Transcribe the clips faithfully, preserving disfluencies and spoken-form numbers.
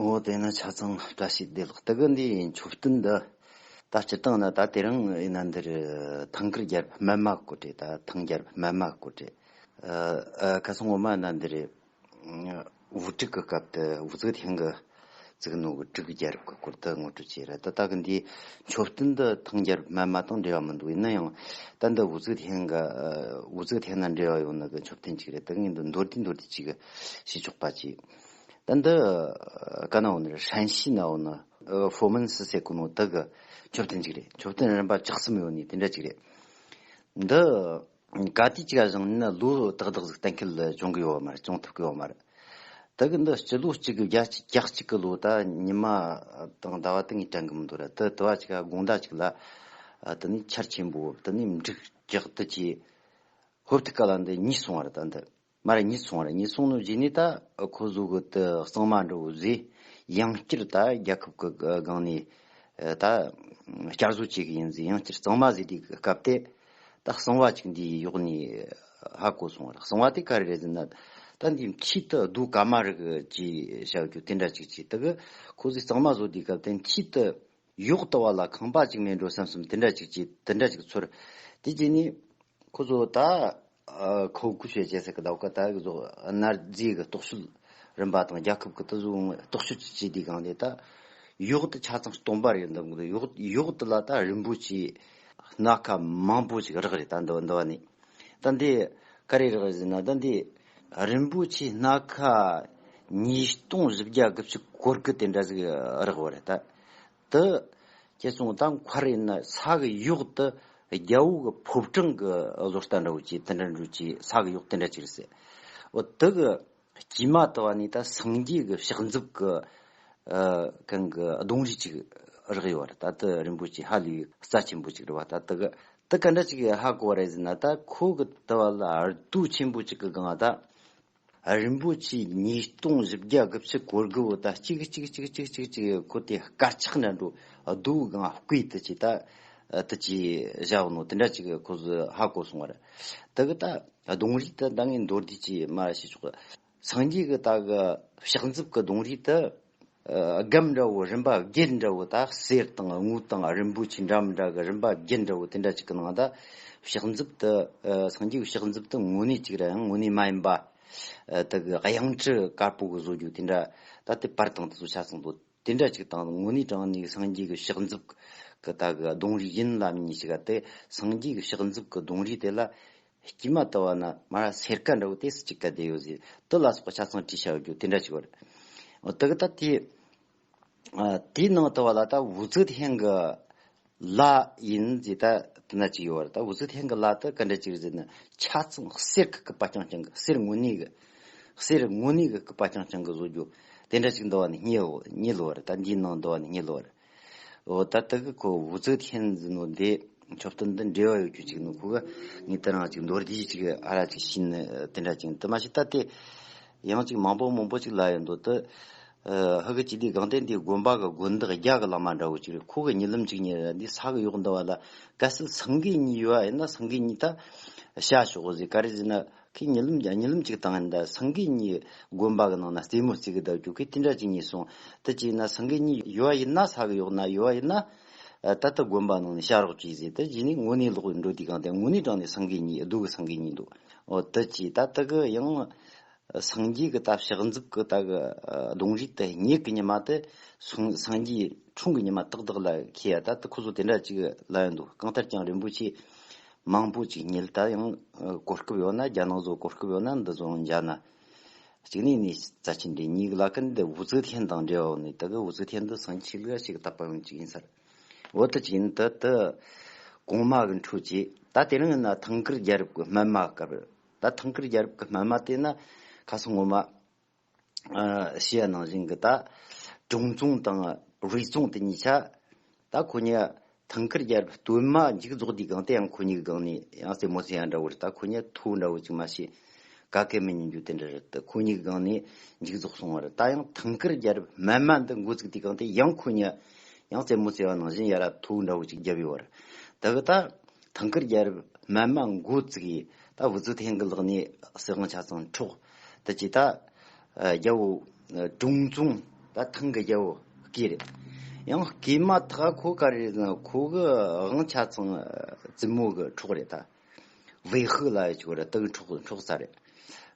ངོ་། དེ་ནི་ཆ་ཚང་བཀྲ་ཤིས་བདེ་ལེགས། དེ་གི་འདི་མཆོད་རྟེན་འདི་ད་སྤྱིར་བཏང་ན་ད་དེ་རིང་ཡིན་ན་འདིར་ཐང་དཀར་རྒྱལ་པོ་སྨན་མ་སྐོར་རེད། ད་ཐང་རྒྱལ་པོ་སྨན་མ་སྐོར་རེད། ཨ་ཨ་ཁ་སང་ངོ་མ་ན་འདིར་བུ་དྲུག་གི་སྐབས་དུ་ཝུ་ཙི་ཐེན་གི་བཙུགས་ནོ་གི་དྲུག་རྒྱལ་རབས་ཀྱི་སྐོར་དུ་ངོ་སྤྲོད་བྱས་ར། ད་ད་གི་འདི་མཆོད་རྟེན་འདི་ཐང་རྒྱལ་པོ་སྨན་མ་དང་འབྲེལ་བ་མི་འདུག་ཡིན་ན་ཡང་ད་འདི་ཝུ་ཙི་ཐེན་གི་ཨ་ཝུ་ཙི་ཐེན་ན་འབྲེལ་བ་ཡོད་ནི་གི་མཆོད་རྟེན་ཅིག་རེད། ད་གི་འདི་མདོར་བསྡུས་མདོར་བསྡུས་ཅིག་ཞུས་ཆོག་པ་ཅིག་ད་འདི་ཀ་ན་འོ་ནི་ཧྲན་ཤི་ན་འོ་ནི་ཧྥོ་མན་སི་ཟེར་གོ་ནོ་དེ་གི་མཆོད་རྟེན་ཅིག་རེད། མཆོད་རྟེན་རིམ་པ་བཅུ་གསུམ་ཡོད་ནི་དེ་འདྲ་ཅིག་རེད། འདི་ག་དུས་ཅིག་ག་བཞེངས་ནི་ལོ་ཏག་ཏག་ཟིག་གཏན་འཁེལ་བྱུང་གི་ཡོད་མ་རེད། བྱུང་ཐུབ་གི་ཡོད་མ་རེད། དེ་གི་འདི་སྤྱི་ལོ་གཅིག་དགུ་བརྒྱ་གཅིག་གི་ལོ་ད་ཉི་མ་དང་ཟླ་བ་དེ་ངས་དྲན་གི་མི་འདུག་ར། དེ་དུ་བ་ཅིག་ག་དགོང་ཟླ་ཅིག་ལ་དེ་ནས་ཆར་ཆེན་པོ་དེ་ནས་འབྲུག་རྒྱག་དུ་ཅི་ཧོབ་ཏེ་ཀ་ལ་འདི་གཉིད་སོང་བ་རེད། ད་འདི་མར་གཉིད་སོང་བ་རེད། གཉིད་སོང་ནོ་རྗེས་ནས་ད་ཁོ་ཟོ་གི་དུ་གཙང་མ་འདྲ་བོ་ཟོས། ཡང་བསྐྱར་ད་རྒྱལ་ཁབ་ཀྱི་སྒང་ནས་ད་བསྐྱར་བཟོ་བྱེད་གི་ཡིན་ཟེར། ཡང་བསྐྱར་གཙང་མ་ཟོས་དུས་སྐབས་དེ་ད་གསང་བ་ཅིག་འདིའི་གཡོག་ནས་ཧ་གོ་སོང་བ་རེད། གསང་བ་དེ་ག་རེ་རེད་ཟེར་ན། ད་འདིའི་མཐིལ་དུ་རྡོ་ཀ་མ་རི་གི་ཅེས་བྱ་རྒྱུ་དེ་འདྲ་ཅིག་ཅིག་དེ་གི་ཁོ་ཟོས་གཙང་མ་བཟོ་དུས་སྐབས་དེ་མཐིལ་དུ་གཡོག་དུ་བ་ལ་ཁང་པ་ཅིག་མེད་འགྲོ་བསམ་བསམ་དེ་འདྲ་ཅིག་ཅིག་དེ་འདྲ་ཅིག་ཚོར། དེ་རྗེས་ནས་ཁོ་ཚོ་ད་ཁོ་གུ་ཤོད་བྱས་ཟེར་གི་ད་ག་ད་གི་ཚོ་གནའ་རྫས་གི་རྟོག་ཞིབ་རིམ་པ་དང་རྒྱལ་ཁབ་གི་དུ་བཟོ་རྟོག་ཞིབ་ཅིག་བྱས་དུས་གང་དེ་ད་གཡོག་དུ་ཆ་ཚང་སྟོང་པ་རེད། འདི་གི་གཡོག་གཡོག་དུ་ལ་ད་རིན་པོ་ཆེ་སྣ་ཁ་མང་པོ་ཅིག་རག་རེད། ད་འདི་འདི་བ་ནི་ད་འདི་ག་རེ་རག་ཟེར་ན། ད་འདི་རིན་པོ་ཆེ་སྣ་ཁ་ཉིས་སྟོང་བཞི་བརྒྱ་དགུ་བཅུ་གོ་དགུ་དེ་འདྲ་ཟིག་རག་བ་རེད། ད་དུ་ཁྱེད་སོང་ད་མཁར་ཡིན་ན་ས་གི་གཡོག་དུ་རྒྱལ་པོ་གི་ཕོ་བྲང་གི་བཟོ་ལྟ་འདྲ་བོ་ཅིག་དེ་འདྲ་འདྲ་ཅིག་ས་གི་གཡོག་དེ་འདྲ་ཅིག་རེད་ཟེར། འོ་དུ་གི་དཀྱིལ་མ་དུ་བ་ནི་ད་སངས་རྒྱས་གི་ཕྱག་མཛུབ་གི་ཨ་གང་གི་གདུང་རིས་ཅིག་རག་ཡོད་རེད། ད་དུ་རིན་པོ་ཆེ་ཧ་ལས་རྩ་ཆེན་པོ་ཅིག་རེད་བ། ད་དུ་གི་དུ་ག་འདྲ་ཅིག་ཧ་གོ་བ་རེད་ཟེར་ན། ད་ཁོ་གི་དུ་བ་ལ་རྡོ་ཆེན་པོ་ཅིག་གི་སྒང་ད། རིན་པོ་ཆེ་ཉིས་སྟོང་བཞི་བརྒྱ་དགུ་བཅུ་གོ་དགུ་བོ་ད་གཅིག་གཅིག་གཅིག་གཅིག་གཅིག་གཅིག་ཁོ་དེ་དཀར་ཆག་འདྲ་འགྲོ་རྡོ་གང་བརྐོས་དུ་ཅི་ད་དུ་ཅི་བཞག་ནོ་དེ་འདྲ་ཅིག་ཁོ་ཚོ་ཧ་གོ་སོང་བ་རེད། དེ་གི་ད་གདུང་རིས་དུ་ད་ངས་མདོར་བསྡུས་ཅིག་མ་ཞིག་ཆོག་སངས་རྒྱས་གི་ད་གི་ཕྱག་མཛུབ་གི་གདུང་རིས་དུ་སྒམ་འདྲ་བོ་རིམ་པ་བརྒྱད་འདྲ་བོ་ད་གསེར་དང་དངུལ་དང་རིན་པོ་ཆེ་འདྲ་མི་འདྲ་གི་རིམ་པ་བརྒྱད་འདྲ་བོ་དེ་འདྲ་ཅིག་གི་ནང་ད་ཕྱག་མཛུབ་དུ་སངས་རྒྱས་གི་ཕྱག་མཛུབ་དུ་དངོས་གནས་ཅིག་ར་ཡང་དངོས་གནས་མ་ཡིན་པ། ཨ་དེ་གི་གཡང་ཁྲི་དཀར་པོ་གི་བཟོ་རྒྱུ་དེ་འདྲ་ད་དེ་པར་དང་དེ་ཚོ་ཆ་ཚང་དུ་དེ་འདྲ་ཅིག་དང་དངོས་གནས་དྲང་ནས་སངས་རྒྱས་ཀྱི་ཕྱག་མཛུབ་གི་ད་གི་གདུང་རིས་ཡིན་ལ་མིན་ཞིག་ག་དེ་སངས་རྒྱས་ཀྱི་ཕྱག་མཛུབ་གི་གདུང་རིས་དེ་ལ་དཀྱིལ་མ་དུ་བ་ན་མ་ར་སེར་ཀ་འདྲ་བོ་དེ་སུ་ཅིག་ག་བསྡད་ཡོད་ཟེར་དེ་ལ་སོགས་པ་ཆ་ཚང་བྲིས་བྱ་རྒྱུ་དེ་འདྲ་ཅིག་བར། འོ་དེ་གི་ད་དེ། ཨ་དེའི་ནང་དུ་བ་ལ་ད་ཝུ་ཙི་ཐེན་གི་ལ་ཡིན་ཟེར་ད་དེ་ན་ཅིག་ཡོད་རེད། ད་ཝུ་ཙི་ཐེན་གི་ལ་དེ་ག་འདྲ་ཅིག་ཟེར་ན་ཆ་ཚང་གསེར་གི་སྐུད་པ་རྐྱང་རྐྱང་གི་གསེར་དངོས་གནས་གི་གསེར་དངོས་གནས་གི་སྐུད་པ་རྐྱང་རྐྱང་གི་བཟོ་རྒྱུ་དེ་འདྲ་ཅིག་འདུག་བ་ནི་རྙེད་རྙེད་ལོ་བ་རེད། ད་འདིའི་ནང་འདུག་བ་ནི་རྙེད་ལོ་བ་རེད། འོ་ད་དེ་གི་ཁོ་ཝུ་ཙི་ཐེན་ཟེར་ནོ་འདི་མཆོད་རྟེན་འདི་འབྲེལ་བ་ཡོད་རྒྱུ་ཅིག་ནོ་ཁོ་གི་ངས་དེ་རང་ཅིག་མདོར་བསྡུས་ཅིག་ཨ་ར་ཅིག་ཤེས་ནི་དེ་འདྲ་ཅིག་དེ་མ་ཤེས་ད་དེ་ཡང་ཅིག་མང་པོ་མང་པོ་ཅིག་ལ་ཡོད་འདུག་དེ། ཨ་ཧ་གི་ཅི་དེ་གང་དེ་འདི་དགོན་པ་གི་དགོན་བདག་རྒྱ་གི་བླ་མ་འདྲ་བོ་ཅིག་རེད། ཁོ་གི་གཉིད་ལམ་ཅིག་ཉལ་ར་འདི་ས་གི་གཡོག་འདི་བ་ལ་གལ་སྲིད་སེང་གེ་གཉིས་ཡོད་ཨ་ཡིན་ན་སེང་གེ་གཉིས་ད་བྱ་ཤོག་ཟེར། ག་རེ་ཟེར་ན་ཁོས་གཉིད་ལམ་གཉིད་ལམ་ཅིག་བཏང་ཡིན་ད་སེང་གེ་གཉིས་དགོན་པ་གི་ནང་ན་རྩེད་མོ་རྩེ་གི་བསྡད་རྒྱུ་ཁོས་དེ་འདྲ་ཅིག་ཉལ་སོང་། དེ་ཅི་ཡིན་ན་སེང་གེ་གཉིས་ཡོད་ཨ་ཡིན་ན་ས་གི་གཡོག་ན་ཡོད་ཨ་ཡིན་ན་ད་ལྟ་དགོན་པ་ནང་ནས་བྱ་རོགས་གྱིས་ཟེར། དེ་རྗེས་ནས་དངོས་གནས་ལོག་འགྲོ་དུས་གང་དེ་དངོས་གནས་དྲང་ནས་སེང་གེ་གཉིས་རྡོ་གི་སེང་གེ་གཉིས་འདུག་འོ་དེ་ཅི་ད་དེ་གི་ཡང་། སངས་རྒྱས་ཀྱི་ད་ཕྱག་མཛུབ་ཀྱི་ད་གི་གདུང་རིས་དེ་ཉིད་ཀྱི་ཉི་མ་དེ་སངས་སངས་རྒྱས་འཁྲུངས་ཀྱི་ཉི་མ་ཏག་ཏག་ལ་ཁེལ་ཡ། ད་དེ་ཁོ་ཚོ་དེ་འདྲ་ཅིག་ལ་ཡོད་འདུག་གང་ལྟར་ཀྱང་རིན་པོ་ཆེ་མང་པོ་ཅིག་རྙེད། ད་ཡང་གོ་སྐབས་ཡོད་ན་རྒྱ་ནག་ཚོ་གོ་སྐབས་ཡོད་ན་འདི་ཚོ་མཇལ་ན་གཅིག་ནས་ནས་རྩ་ཆེན་རེད། གཉིས་ཀ་ལ་ཀིན་འདི་ཝུ་ཙི་ཐེན་དང་འབྲེལ་བ་ནས་ད་གི་ཝུ་ཙི་ཐེན་འདི་སངས་རྒྱས་ལ་ཞིག་བཏབ་པ་ཡོང་ཅིག་ཡིན་ས་རེད། འོ་དེ་ཅིག་ཡིན། དེ་དེ་གོང་མ་གི་འཕྲོ་ཅིག་ད་དེ་རིང་ཡིན་ན་ཐང་དཀར་རྒྱལ་རབས་ཀྱི་སྨན་མ་སྐབས། ད་ཐང་དཀར་རྒྱལ་རབས་ཀྱི་སྨན་མ་དེ་ན་ཁ་སང་ངོ་མ་ཨ་ཞུས་ཡ་ནང་བཞིན་གྱི་ད་ཀྲུང་ཙུང་དང་རུས་ཙུང་དེ་གཉིས་ཆ་ད་ཁོ་གཉིས་ཐང་དཀར་རྒྱལ་རབས་སྟོད་མ་མཇུག་རྫོགས་དུས་གང་དེ་ཡང་ཁོ་གཉིས་ཀྱི་སྒང་ནས་ཡང་རྩེད་མོ་རྩེ་ཡ་འདྲ་བོ་རེད། ད་ཁོ་གཉིས་ཐོ་འདྲ་བོ་ཅིག་མ་ཤེས་ག་གེ་མི་ཉན་རྒྱུ་དེ་འདྲ་རེད། ད་ཁོ་གཉིས་ཀྱི་སྒང་ནས་མཇུག་རྫོགས་སོང་བ་རེད། ད་ཡང་ཐང་དཀར་རྒྱལ་རབས་སྨན་མ་འདི་འགོ་བཙུགས་དུས་གང་དེ་ཡང་ཁོ་གཉིས་ཡང་རྩེད་མོ་རྩེ་བ་ནང་བཞིན་ཡ་ར་ཐོ་འདྲ་བོ་ཅིག་བརྒྱབ་ཡོད་བ་རེད། ད་གི་ད། ཐང་དཀར་རྒྱལ་རབས་སྨན་མ་འགོ་བཙུགས་ཡིས་ད་ཝུ་ཙི་ཐེན་གི་ལག་ནས་སྲིད་དབང་ཆ་ཚང་འཕྲོག་དེ་ཅི་ད་རྒྱལ་པོ་ཀྲུང་ཙུང་ ད་ཐང་གི་རྒྱལ་པོ་སྐེ་རེད། ཡང་སྐེ་མ་ཐག་ཁོ་ག་རེ་རེད་ན་ཁོ་གི་དབང་ཆ་ཚང་བཙུན་མོ་གི་འཕྲོག་རེད་ད། བེ་ཧུ་ལ་ཡ་ཅིག་རེད་ད་གི་འཕྲོག་འཕྲོག་ས་རེད།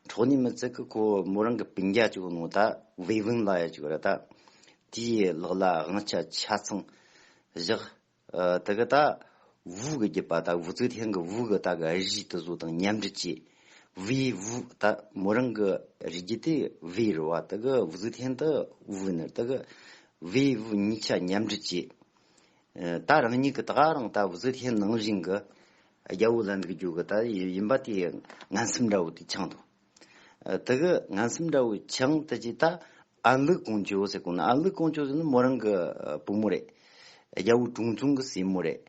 འཕྲོག་ནི་མི་ཚད་གི་ཁོ་མོ་རང་གི་སྤུན་ཀྱག་ཅིག་ནོ་ད་བེ་ཝུན་ལ་ཡ་ཅིག་རེད་ད། དེའི་ལག་ལ་དབང་ཆ་ཆ་ཚང་བཞག་ཨ། དེ་གི་ད་ཝུ་གི་རྒྱུད་པ་ད་ཝུ་ཙི་ཐེན་གི་ཝུ་གི་ད་གི་རིགས་དེ་ཚོ་དང་མཉམ་འབྲེལ་གྱིས་ཝེ་ཝུ་ད་མོ་རང་གི་རིགས་རྒྱུད་དེ་ཝེ་རེད་བ། ད་གི་ཝུ་ཙི་ཐེན་དེ་ཝུ་ནི་ད་གི་ཝེ་ཝུ་གཉིས་ཆ་མཉམ་འབྲེལ་གྱིས། ཨ། ད་རང་ཉིད་ཀྱི་ད་ག་རང་ད་ཝུ་ཙི་ཐེན་ནང་བཞིན་གྱི་རྒྱལ་པོ་ལ་འདུག་རྒྱུ་གི་ད་ཡིན་པ་དེ་ངན་སེམས་འདྲ་བོ་དེ་འཆང་འདུག་ཨ། དེ་གི་ངན་སེམས་འདྲ་བོ་འཆང་དེ་ཅི་ད། ཨན་ལི་ཀོང་ཇོ་ཟེར་གོ་ནོ། ཨན་ལི་ཀོང་ཇོ་ཟེར་ནི་མོ་རང་གི་ཨ་བུ་མོ་རེད། རྒྱལ་པོ་ཀྲུང་ཙུང་གི་སྲས་མོ་རེད།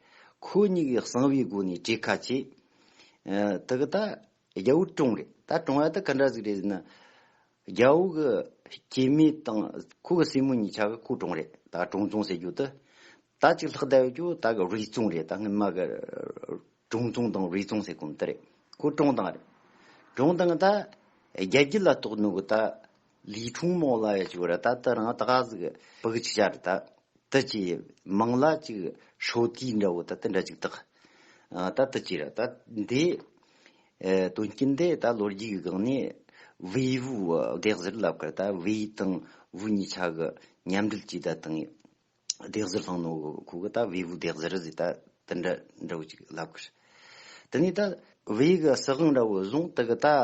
ཁོ་གཉིས་ཀྱི་གསང་བའི་སྒོ་ནས་གྲོས་ཁ་བྱས། ཨ། དེ་གི་ད་རྒྱལ་པོ་ཀྲུང་རེད། ད་ཀྲུང་ཡ་ད་ག་འདྲ་ཟིག་རེད་ཟེར་ན། རྒྱལ་པོ་གི་སྐྱེ་དམན་དང་ཁོ་གི་སྲས་མོ་གཉིས་ཆ་གི་ཁོ་ཀྲུང་རེད། ད་ཀྲུང་ཙུང་ཟེར་རྒྱུ་དེ། ད་ཅིག་ལྷག་བསྡད་ཡོད་རྒྱུ་ད་གི་རུས་ཙུང་རེད། ད་སྔོན་མ་གི་ཀྲུང་ཙུང་དང་རུས་ཙུང་ཟེར་གོ་ནོ་དེ་རེད། ཁོ་ཀྲུང་དང་རེད། ཀྲུང་དང་ད་རྒྱལ་རྒྱུད་ལ་གཏོགས་ནོ་གི་ད་ལི་ཁྲུང་མོ་ལ་ཡ་ཅིག་རེད། ད་ད་རང་ད་ག་ཟིག་བུ་གི་ཅིག་བྱ་རེད་ད། ད་ཅི་མིང་ལ་ཅིག་ཧྲོ་ཏི་འདྲ་བོ་ད་དེ་འདྲ་ཅིག་བཏགས། ཨ། ད་ད་ཅི་རེད་ད་འདི། ཨ། དོན་རྐྱེན་འདི་ད་ལོ་རྒྱུས་ཀྱི་སྒང་ནས་ཝེ་ཝུ་སྡེ་གཟར་ལབ་ཀར་ད་ཝེ་དང་ཝུ་གཉིས་ཆ་གི་མཉམ་འབྲེལ་གྱིས་ད་དང་སྡེ་གཟར་བསླངས་ནོ་ཁོ་གི་ད་ཝེ་ཝུ་སྡེ་གཟར་ཟེར་ད་དེ་འདྲ་འདྲ་བོ་ཅིག་ལབ་ཀར། དེ་ནས་ད་ཝེ་གི་སྲིད་དབང་འདྲ་བོ་བཟུང་དེ་གི་ད་ཨ་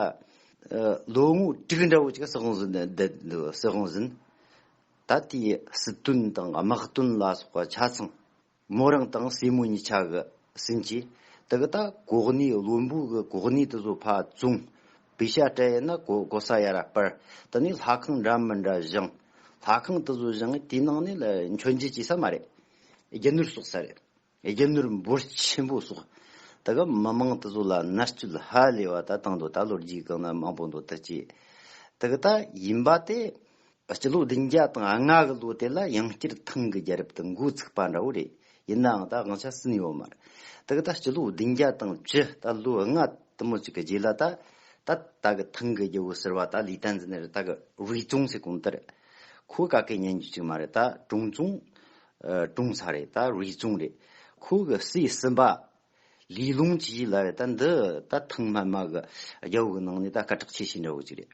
ལོ་ངོ་དྲུག་འདྲ་བོ་ཅིག་སྲིད་དབང་ཟིན་སྲིད་དབང་ཟིན། ད་དེའི་སྲིད་དོན་དང་དམག་དོན་ལ་སོགས་པ་ཆ་ཚང་། མོ་རང་དང་སྲས་མོ་གཉིས་ཆ་གི་ཟིན་གྱིས། དེ་གི་ད་གོ་གནས་བློན་པོ་གི་གོ་གནས་དེ་ཚོ་ཕར་བཙོང་། པེ་ཤ་སྤྲད་ཡིན་ན་གོ་གོ་ས་ཡར་སྤར། དེ་ནས་ལྷ་ཁང་འདྲ་མི་འདྲ་བཞེངས། ལྷ་ཁང་དེ་ཚོ་བཞེངས་དེའི་ནང་ནས་ལ་མཆོད་མཇལ་བྱེད་ས་མ་རེད། རྒྱུ་ནོར་གསོག་ས་རེད། རྒྱུ་ནོར་འབོར་ཆེན་པོ་གསོག་ད་གི་མི་མང་དེ་ཚོ་ལ་མནར་གཅོད་ཧ་ལས་པ་ད་བཏང་འདུག་ད་ལོ་རྒྱུས་སྒང་ན་མང་པོ་འདུག་ད་ཅི། དེ་གི་ད་ཡིན་པ་དེ། སྤྱི་ལོ་བདུན་བརྒྱ་དང་ལྔ་གི་ལོ་དེ་ལ་ཡང་བསྐྱར་ཐང་གི་རྒྱལ་རབས་དེ་འགོ་ཚུགས་པ་འདྲ་བོ་རེད། ཡིན་ནའང་ད་དབང་ཆ་ཟིན་ཡོད་མ་རེད། དེ་གི་ད་སྤྱི་ལོ་བདུན་བརྒྱ་དང་བཅུ་ད་ལོ་ལྔ་དུ་མོ་ཅིག་གི་རྗེས་ལ་ད་ད་ད་གི་ཐང་གི་རྒྱལ་པོ་ཟེར་བ་ད་ལི་ཏན་ཟེར་ནི་རེད། ད་གི་རུས་ཙུང་ཟེར་གོང་དེ་རེད། ཁོ་ག་གེ་ཉན་རྒྱུ་ཅིག་མ་རེད། ད་ཀྲུང་ཙུང་ཨ་ཀྲུང་ཚ་རེད། ད་རུས་ཙུང་རེད། ཁོ་གི་སྲས་གསུམ་པ། ལི་ལུང་ཅི་ལ་རེད། ད་འདི་ད་ཐང་སྔ་མ་གི་རྒྱལ་པོ་གི་ནང་ནས་ད་སྐད་གྲགས་ཆེ་ཤོས་འདྲ་བོ་ཅིག་རེད།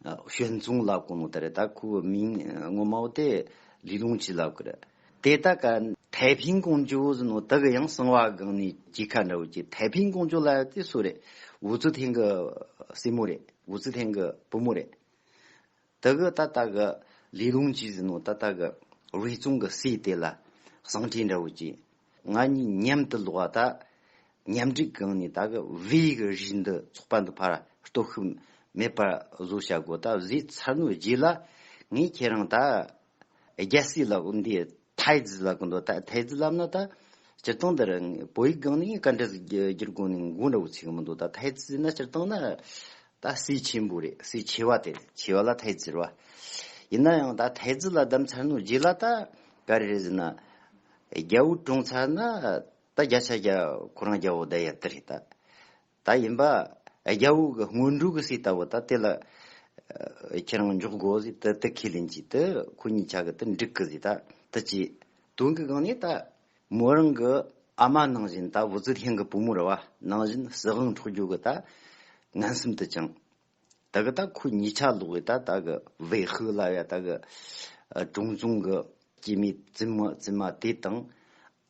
ཨ་ཞོན་ཙུང་ལབ་གོ་ནོ་ད་རེད། ད་ཁོའི་མིང་ངོ་མ་བོ་དེ་ལི་ལུང་ཅི་ལབ་གི་རེད། དེ་ད་ག་ཐའེ་ཕིང་ཀོང་ཇོ་ཟེར་ནོ་ད་གི་ཡང་གསང་བ་སྒང་ནས་གྲོས་ཁ་འདྲ་བོ་ཅིག་ཐའེ་ཕིང་ཀོང་ཇོ་ལབ་ཡ་དེ་སུ་རེད། ཝུ་ཙི་ཐེན་གི་སྲས་མོ་རེད། ཝུ་ཙི་ཐེན་གི་བུ་མོ་རེད། དེ་གི་ད་ལྟ་གི་ལི་ལུང་ཅི་ཟེར་ནོ་ད་ལྟ་གི་རུས་ཙུང་གི་སྲས་དེ་ལ་གསང་ཁྲིད་འདྲ་བོ་ཅིག་ང་གཉིས་མཉམ་དུ་ལོག་པ་ད་མཉམ་འབྲེལ་སྒང་ནས་ད་གི་ཝེ་གི་རིགས་འདི་ཚོགས་པ་འདི་ཕར་གཏོར་བཤིག་མེད་པར་བཟོ་བྱ་དགོས། ད་བཟོས་ཚར་ནོ་རྗེས་ལ་ངས་ཁྱེད་རང་ད་རྒྱལ་སྲིད་ལ་འདི་ཐའེ་ཙི་ལབ་གི་འདུག་ད་ཐའེ་ཙི་ལབ་ན་ད་སྤྱིར་བཏང་འདིར་བོད་ཡིག་སྒང་ནས་ག་འདྲ་ཟིག་བསྒྱུར་དགོས་ནས་མགོ་འདྲ་བོ་ཚོས་གི་མི་འདུག་ད་ཐའེ་ཙི་ཟེར་ན་སྤྱིར་བཏང་ན་ད་སྲས་ཆེན་པོ་རེད། སྲས་ཆེ་བ་དེ་རེད། ཆེ་བ་ལ་ཐའེ་ཙི་རེད་བ། ཡིན་ན་ཡང་ད་ཐའེ་ཙི་ལ་བདམས་ཚར་ནོ་རྗེས་ལ་ད་ག་རེ་རེད་ཟེར་ན། རྒྱལ་པོ་བཀྲོངས་ཚར་ན་ད་བརྒྱ་ཆ་བརྒྱ་ཁོ་རང་རྒྱལ་པོ་བསྡད་ཡ་དེ་རེད་ད། ད་ཡིན་པ། རྒྱལ་པོ་གི་སྔོན་འགྲོ་གི་སྲས་ལྟ་བུ་ད་དེ་ལ་ཨ་ཁྱེད་རང་འཇོག་དགོས་ཟེར་དེ་དེ་ཁས་ལེན་གྱིས་དེ་ཁོ་གཉིས་ཆ་གི་དེ་འགྲིག་གི་ཟེར། ད་དེ་ཅི་དོན་གི་སྒང་ནས་ད་མོ་རང་གི་ཨ་མ་ནང་བཞིན་ད་ཝུ་ཙི་ཐེན་གི་བུ་མོ་རེད་བ། ནང་བཞིན་སྲིད་དབང་འཕྲོག་རྒྱུ་གི་ད་ངན་སེམས་དེ་བཅངས། ད་གི་ད་ཁོ་གཉིས་ཆ་ལོག་གི་ད་ད་གི་ཝེ་ཧུ་ལ་ཡ་ད་གི་ཨ་ཀྲུང་ཙུང་གི་སྐྱེ་དམན་བཙུན་མ་བཙུན་མ་དེ་དང་།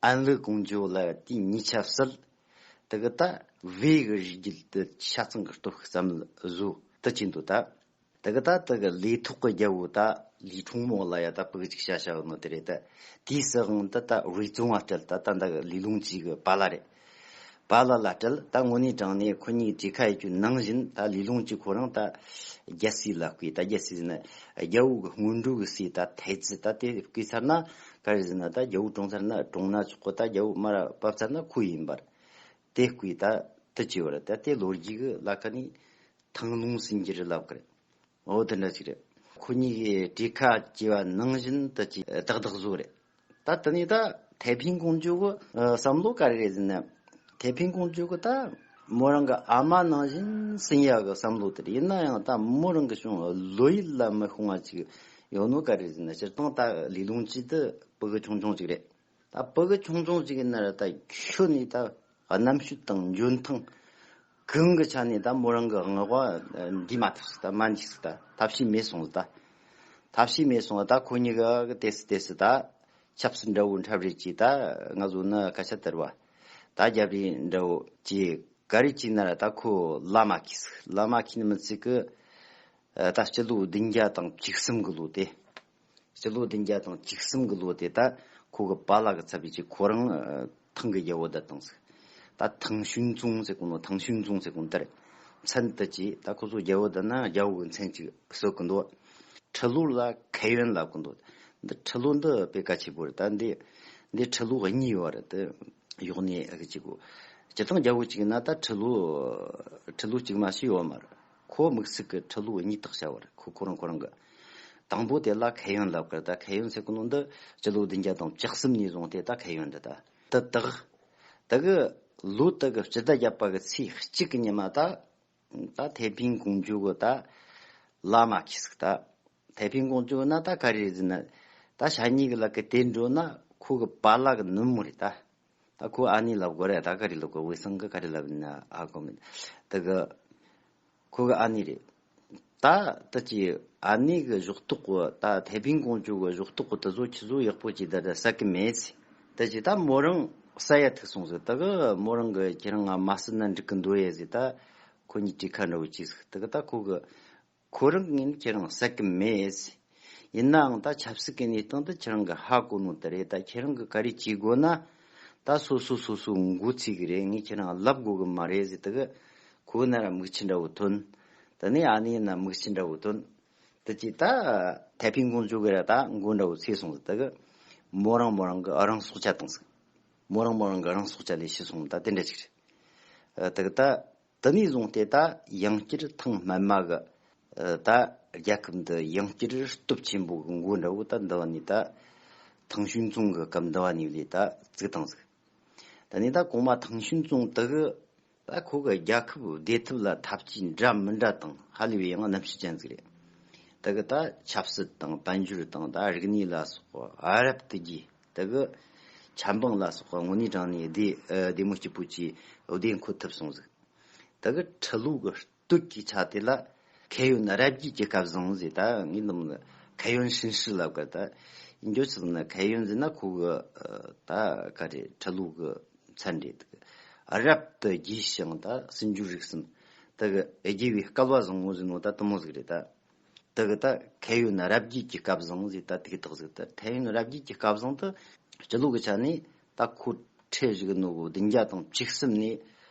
ཨན་ལི་ཀོང་ཇོ་ལ་དེ་གཉིས་ཆ་བསད། དེ་གི་ད་ཝེ་གི་རིགས་རྒྱུད་དེ་ཆ་ཚང་གི་སྟོབས་ཤུགས་ཙམ་བཟོ་དེ་ཅི་འདུག་ད། དེ་གི་ད་དེ་གི་ལས་ཐོག་གི་རྒྱལ་པོ་ད་ལི་ཁྲུང་མོ་ལ་ཡ་ད་ཕྲུ་གུ་ཅིག་བྱ་བྱ་ནོ་དེ་རེད། ད་དེའི་སྲིད་དབང་ད་ད་རུས་ཙུང་བ་སྤྲད། ད་ད་འདི་གི་ལི་ལུང་ཅི་གི་པཱ་ལགས་རེད། པཱ་ལགས་ལ་སྤྲད། ད་དངོས་གནས་དྲང་གནས་ཁོ་གཉིས་གྲོས་ཁ་ཡེད་རྒྱུ་ནང་བཞིན་ད་ལི་ལུང་ཅི་ཁོ་རང་ད་རྒྱལ་སྲིད་ལ་བསྐོས། ད་རྒྱལ་སྲིད་ཟེར་ན་རྒྱལ་པོ་གི་སྔོན་འགྲོ་གི་སྲས་ད་ཐའེ་ཙི་ད་དེ་བསྐོས་ཚར་ན་ག་རེ་ཟེར་ན་ད་རྒྱལ་པོ་གྲོངས་ཚར་ན་གྲོངས་ན་ཆོག་གི། ད་རྒྱལ་པོ་མར་བབས་ཚར་ན་ཁོ་ཡིན་པར་དེ་བསྐོས། ད་དེ་ཅི་བར་ད་དེ་ལོ་རྒྱུས་གི་ལ་ཁ་ནས་ཐང་ལུང་ཟེར་གྱི་རེད་ལབ་གི་རེད། འོ་དེ་འདྲ་ཅིག་རེད། ཁོ་གཉིས་ཀྱིས་གྲོས་ཁ་བྱས་པ་ནང་བཞིན་དུ་ཅིག་ཏག་ཏག་བཟོ་རེད། ད་དེ་ནས་ད་ཐའེ་ཕིང་ཀོང་ཇོ་གི་བསམ་བློ་ག་རེ་རེད་ཟེར་ན། ཐའེ་ཕིང་ཀོང་ཇོ་གི་ད་མོ་རང་གི་ཨ་མ་ནང་བཞིན་ཟིན་ཡག་གི་བསམ་བློ་དེ་རེད། ཡིན་ན་ཡང་ད་མོ་རང་གི་བྱུང་བློ་ཡུལ་ལ་མི་ཤོང་བ་ཅིག་ ཡོད་ནོ་ག་རེ་ཟེར་ན། སྤྱིར་བཏང་ད་ལས་རླུང་གཅིག་དེ་ཕྲུ་གུ་ཆུང་ཆུང་ཅིག་རེད། ད་ཕྲུ་གུ་ཆུང་ཆུང་ཅིག་ཡིན་ན་ར། ད་ཁྱོན་ནས་ད་རྣམ་དཔྱོད་དང་འཇོན་ཐང་གང་གི་ཆ་ནས་ད་མོ་རང་གི་ངག་པ་འདུས་མ་ཐུབ་ཟིག་ད་མ་འདུས་ཟིག་ད་ཐབས་ཤེས་མེད་སོང་ཟིག་ད་ཐབས་ཤེས་མེད་སོང་ད་ཁོ་གཉིས་ཀ་གི་ཏོག་ཙམ་ཏོག་ཙམ་ད་ཆབ་སྲིད་འདྲ་བོ་འཁྲབ་རེས་ཀྱིས་ད་ང་ཚོ་ནི་སྐད་ཆ་དེར་བ་ད་རྒྱབ་རེས་འདྲ་བོ་ཀྱིས་ག་རེ་བྱས་ན་ར། ད་ཁོ་ལ་མ་ཁེལ་ཟིག་ལ་མ་ཁེལ་ནི་མི་ཚད་གི། ད་སྤྱི་ལོ་བདུན་བརྒྱ་དང་བཅུ་གསུམ་གི་ལོ་དེ། སྤྱི་ལོ་བདུན་བརྒྱ་དང་བཅུ་གསུམ་གི་ལོ་དེ་ད་ཁོ་གི་པཱ་ལགས་ཀྱི་ཚབ་བྱས་ཀྱིས་ཁོ་རང་ཐང་གི་རྒྱལ་པོ་བསྡད་བཏང་ཟིག་ད་ཐང་ཞུན་ཙུང་ཟེར་གོ་ནོ། ཐང་ཞུན་ཙུང་ཟེར་གོ་ནོ་དེར་མཚན་དུ་བྱས། ད་ཁོ་ཚོ་རྒྱལ་པོ་བསྡད་ན་རྒྱལ་པོ་གི་མཚན་ཅིག་གསོལ་གི་འདུག་ཁྲི་ལོ་ལ་ཁེ་ཡོན་ལབ་གི་འདུག་འདི་ཁྲི་ལོ་འདི་དཔེ་གལ་ཆེ་པོ་རེད། ད་འདི་འདི་ཁྲི་ལོ་གཉིས་ཡོད་རེད། དེ་གཡོག་ནས་ཨ་གི་གཅིག་གོ། སྤྱིར་བཏང་རྒྱལ་པོ་གཅིག་ཡིན་ན་ད་ཁྲི་ལོ་ཁྲི་ལོ་གཅིག་མ་ཞིག་ཡོད་མ་རེད། ཁོ་དམིགས་བསལ་གི་ཁྲི་ལོ་གཉིས་དག་བྱ་བ་རེད། ཁོ་ཁོ་རང་ཁོ་རང་གི། དང་པོ་དེ་ལ་ཁེ་ཡོན་ལབ་ཀི་རེད། ད་ཁེ་ཡོན་ཟེར་གོ་ནོ་འདི་སྤྱི་ལོ་བདུན་བརྒྱ་དང་བཅུ་གསུམ་ནས་བཟུང་སྟེ་ད་ཁེ་ཡོན་འདི་ད་དེ་དག་དེ་གི་ལོ་དེ་གི་སྤྱི་ཟླ་བརྒྱད་པ་གི་ཚེས་གཅིག་གི་ཉི་མ་ད་ད་ཐའེ་ཕིང་ཀོང་ཇོ་གི་ད་ལ་མ་ཁེལ་ཟིག་ད་ཐའེ་ཕིང་ཀོང་ཇོ་ན་ད་ག་རེ་རེད་ཟེར་ན། ད་ཞ་ཉི་གི་ལ་གི་དེ་འགྲོ་ན་ཁོ་གི་པཱ་ལགས་གི་ནུ་མོ་རེད་ད། ད་ཁོ་ཨ་ནེ་ལབ་དགོས་རེད། ད་ག་རེ་ལབ་དགོས། ཝེ་སང་གི་ག་རེ་ལབ་ན་ཧ་གོ་མེད། དེ་གི་ཁོ་གི་ཨ་ནེ་རེད། ད་ད་ཅི་ཨ་ནེ་གི་གཞོགས་གཏོགས་གི་ད་ཐའེ་ཕིང་ཀོང་ཇོ་གི་གཞོགས་གཏོགས་གི་དེ་ཚོ་ཁྱེད་ཚོ་ཡག་པོ་ཅིག་ད་ད་བསད་གི་མེད་ཟེར། ད་ཅི་ད་མོ་རང་བསད་ཡ་ཐུག་སོང་ཟེར། ད་གི་མོ་རང་གི་ཁྱེད་རང་ང་མ་བསད་ན་འགྲིག་གི་འདུག་ཡ་ཟེར། ད་ཁོ་གཉིས་གྲོས་ཁ་འདྲ་བོ་ཅིག་ཟིག་ད་གི་ད་ཁོ་གི་ཁོ་རང་གིས་ཁྱེད་རང་བསད་གི་མེད། ཡིན་ནའང་ད་ཆབ་སྲིད་ཀྱི་གནས་སྟངས་དེ་ཁྱེད་རང་གིས་ཧ་གོ་ནོ་དེ་རེད། ད་ཁྱེད་རང་གིས་ག་རེ་བྱེད་དགོས་ན། ད་སོ་སོ་སོ་སོ་མགོ་ཚོས་གི་རེད། ངས་ཁྱེད་རང་ལབ་དགོས་གི་མ་རེད་ཟེར། དེ་གི་ཁོ་ན་ར་མིག་ཆུ་འདྲ་བོ་ཐོན། དེ་ནས་ཨ་ནེ་ན་མིག་ཆུ་འདྲ་བོ་ཐོན། དེ་གི་ད་ཐའེ་ཕིང་ཀོང་ཇོ་གི་ར་ད་མགོ་འདྲ་བོ་ཚོས་སོང་ཟེར། དེ་གི་མོ་རང་མོ་རང་གི་རང་སྲོག་བཅད་བཏང་ཟིག་མོ་རང་མོ་རང་གི་རང་སྲོག་བཅད་ལས་ཤི་སོང་། ད་དེ་འདྲ་ཅིག་རེད། དེ་གི་ད། དེ་ནས་བཟུང་སྟེ་ད་ཡང་བསྐྱར་ཐང་སྨད་མ་གི་ད་རྒྱལ་ཁབ་འདི་ཡང་བསྐྱར་སྟོབས་ཆེན་པོ་གི་མགོ་འདྲ་བོ་ད་འདི་བ་ནས་ད་ཐང་ཞུན་ཙུང་གི་སྐབས་འདི་བ་ནས་ལས་ད་བཙུགས་བཏང་ཟིག་ད་ནས་ད་གོང་མ་ཐང་ཞུན་ཙུང་དེ་གི་ད་ཁོ་གི་རྒྱལ་ཁབ་བདེ་ཐབས་ལ་ཐབས་ཇུས་འདྲ་མི་འདྲ་དང་ཧ་ལས་པའི་ཡང་རྣམ་དཔྱོད་ཅན་ཟིག་རེད། དེ་གི་ད་ཆབ་སྲིད་དང་དཔལ་འབྱོར་དང་ད་རིག་གནས་ལ་སོགས་པ་རབ་ཏུ་རྒྱས། དེ་གི་ཆབ་འབངས་ལ་སོགས་པ་དངོས་གནས་དྲང་གནས་བདེ་བདེ་མོ་སྐྱིད་པོ་ཅིག་བདེ་འཁོད་ཐུབ་སོང་ཟིག་ད་གི་ཁྲི་ལོ་གི་སྟོད་ཀྱི་ཆ་དེ་ལ་ཁེ་ཡོན་རབ་རྒྱས་ཀྱི་སྐལ་བཟང་ཟེར། ད་ངས་འདི་མོ་ཁེ་ཡོན་ཧྲིན་ཧྲི་ལབ་གི་ད་ཡིན་རྒྱུ་ཆི་ཟེར་ན། ཁེ་ཡོན་ཟེར་ན་ཁོ་གི་ད་ག་རེ་ཁྲི་ལོ་གི་མཚན་རེད། ད་གི་རབ་ཏུ་རྒྱས་ཤིང་ད་སྲིད་འབྱོར་རིག་གསུམ་ད་གི་རྒྱས་པའི་སྐལ་བ་བཟང་ངོ་ཟེར་ནོ་ད་དེ་མོ་ཟིག་རེད་ད། དེ་གི་ད་ཁེ་ཡོན་རབ་རྒྱས་ཀྱི་སྐལ་བཟང་ཟེར། ད་དེ་གི་དག་ཟིག་ད་ཁེ་ཡོན་རབ་རྒྱས་ཀྱི་སྐལ་བཟང་དེ་སྤྱི་ལོ་གི་ཆ་ནས་ད་ཁོ་ཁྲི་བཞུགས་ནོ་གི་བདུན་བརྒྱ་དང་བཅུ་གསུམ་ནས་